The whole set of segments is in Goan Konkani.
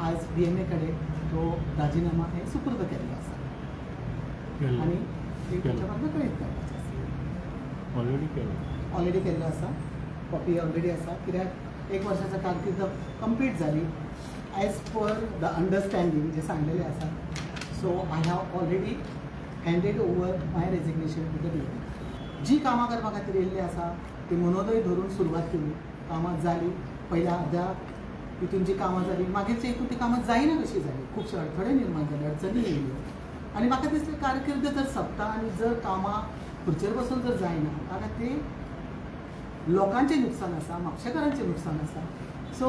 आज DMA कडेन तो राजीनामा हे सुपूर्द केल्लो आसा आनी तुमच्या मार्फत कळीत करपाचें आसा. ऑलरेडी केल्लो आसा, कॉपी ऑलरेडी आसा. कित्याक एक वर्साचा कारकीर्द कंप्लीट जाली एज पर the understanding जे सांगलेलें आसा. So I have already handed over my resignation to the DMA. जी कामां करपा खातीर येयल्ली आसा ती मनोदय धरून सुरवात केली, कामां जाली. पयल्या अर्द्या हितून जी कामां जाली, मागीरच्या हितून ती कामां जायना कशी जाली, खुबशे अडथळे निर्माण जाले, अडचणी येयल्यो आनी म्हाका दिसलें कारकीर्द जर सोंपता आनी जर कामां खुर्चेर बसून जर जायना जाल्यार ते लोकांचें नुकसान आसा, म्हापशेकारांचें नुकसान आसा. सो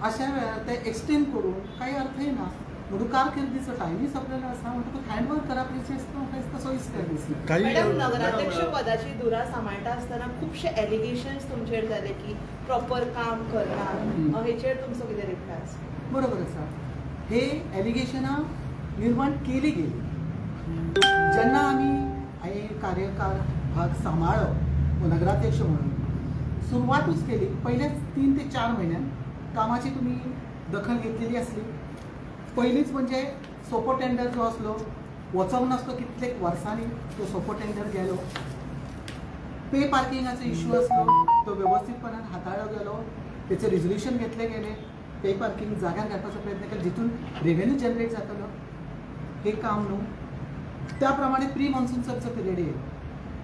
अशा वेळार ते एक्सटेंड करून कांय अर्थय ना. म्हणून कारकिर्दीचो टायमूय सोंपलेलो आसा, म्हणटकूच हँड ओवर करप म्हाका दिसता सोयीस्कर दिसलें. मॅडम, नगराध्यक्ष पदाची धुरा सांबाळटा आसतना खुबशे एलिगेशन्स तुमचेर जाले की प्रॉपर काम करना, हेचेर तुमचो कितें रिप्लाय आसा? बरोबर आसा, हे एलिगेशनां निर्माण केली गेली जेन्ना आमी हांवें कार्यकाळ भाग सांबाळ्ळो नगराध्यक्ष म्हणून. सुरवातूच केली पयल्याच 3 ते 4 म्हयन्यान कामाची तुमी दखल घेतलेली आसली. पयलींच म्हणजे सोपो टेंडर जो आसलो वचोंक नासलो, कितलेक वर्सांनी तो सोपो टेंडर गेलो. पे पार्किंगाचो इश्यू आसलो तो वेवस्थीतपणान हाताळ्ळो गेलो, तेचें रिजोल्युशन घेतलें गेलें, पे पार्किंग जाग्यार घालपाचो प्रयत्न केलो जितून रेवेन्यू जनरेट जातलो. हें काम न्हू. त्या प्रमाणे प्री मॉन्सूनचो पिरियड येयलो.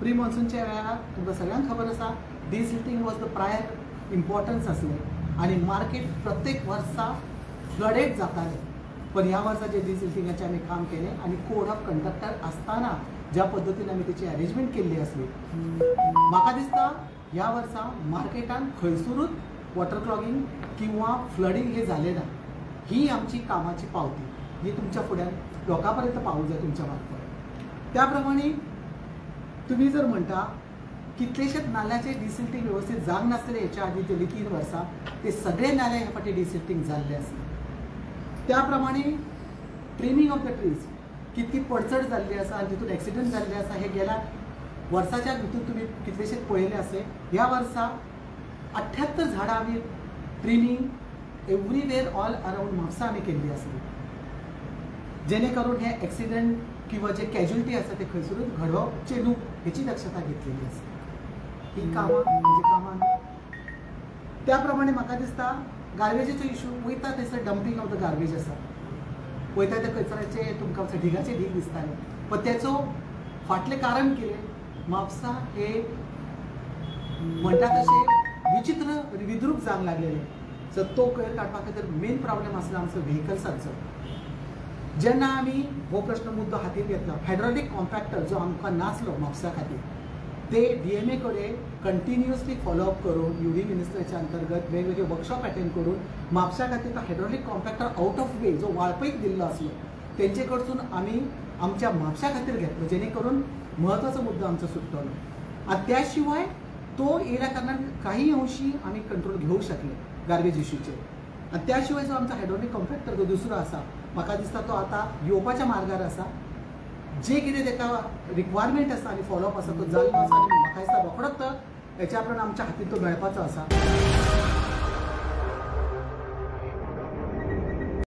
प्री मॉन्सूनच्या वेळार तुमकां सगळ्यांक खबर आसा desilting was the prior importance आसलें आनी मार्केट प्रत्येक वर्सा फ्लडेड जातालें. पण ह्या वर्सा जे डिसिल्टिंगाचें आमी काम केलें आनी कोड ऑफ कंडक्टर आसतना ज्या पद्दतीन आमी तेची अरेंजमेंट केल्ली आसली, म्हाका दिसता ह्या वर्सा मार्केटान खंयसरूच वॉटर क्लॉगिंग किंवा फ्लडींग हें जालें ना. ही आमची कामाची पावती, ही तुमच्या फुड्यान लोकां पर्यंत पावूंक जाय तुमच्या मार्फत. त्या प्रमाणे तुमी जर म्हणटा कितलेशेच नाल्याचे डिसिल्टिंग वेवस्थीत जावंक नासलें हेच्या आदी गेली 3 वर्सां, ते सगळे नाले ह्या फावटी डिसिल्टिंग जाल्ले आसले. त्या प्रमाणे ट्रिमींग ऑफ the trees कितकी पडचड जाल्ली आसा आनी तितून एक्सिडंट जाल्ले आसा हे गेल्या वर्साच्या भितून तुमी कितलेशेच पळयले आसले. ह्या वर्सा 78 झाडां आमी trimming everywhere all around Mapusa आमी केल्ली आसली, जेणे करून हे एक्सिडंट किंवा जे कॅज्युअलिटी आसा ते खंयसरूच घडोवचे न्हू हेची दक्षता घेतलेली आसा. ही कामां म्हणजे कामां. त्या प्रमाणे म्हाका दिसता गार्बेजीचो इशू वयता थंयसर डम्पींग ऑफ the garbage आसा, वयता त्या कचऱ्याचे तुमकां ढिगाचे ढीग दिसताले. पण तेचो फाटलें कारण कितें, म्हापसा हे म्हणटा तशें विचित्र विद्रूप जावंक लागलेलें. सो तो कोयर काडपा खातीर मेन प्रॉब्लेम आसलो आमचो व्हेकल्सांचो. जेन्ना आमी हो प्रश्न मुद्दो हातीन घेतलो, हायड्रोलीक कॉम्पॅक्टर जो आमकां नासलो म्हापसा खातीर, ते DMA कडेन कंटिन्युअसली फॉलोअप करून UD मिनिस्टराच्या अंतर्गत वेगवेगळे वर्कशॉप अटेंड करून म्हापसा खातीर तो hydraulic compactor out of way जो वाळपईक दिल्लो आसलो तेंचे कडसून आमी आमच्या म्हापशा खातीर घेतलो, जेणे करून म्हत्वाचो मुद्दो आमचो सुट्टलो. आनी त्या शिवाय तो येयल्या कारणान काही अंशी आमी कंट्रोल घेवंक शकले गार्बेज इशूचेर. आनी त्या शिवाय जो आमचो हायड्रोलीक कॉम्पॅक्टर जो दुसरो आसा, म्हाका दिसता तो आतां येवपाच्या मार्गार आसा. जे कितें ताका रिक्वायरमेंट आसा आनी फॉलोअप आसा तो जाल्लो आसा आनी म्हाका दिसता रोखडोच हेच्या प्रमाण आमच्या हातीन तो मेळपाचो आसा.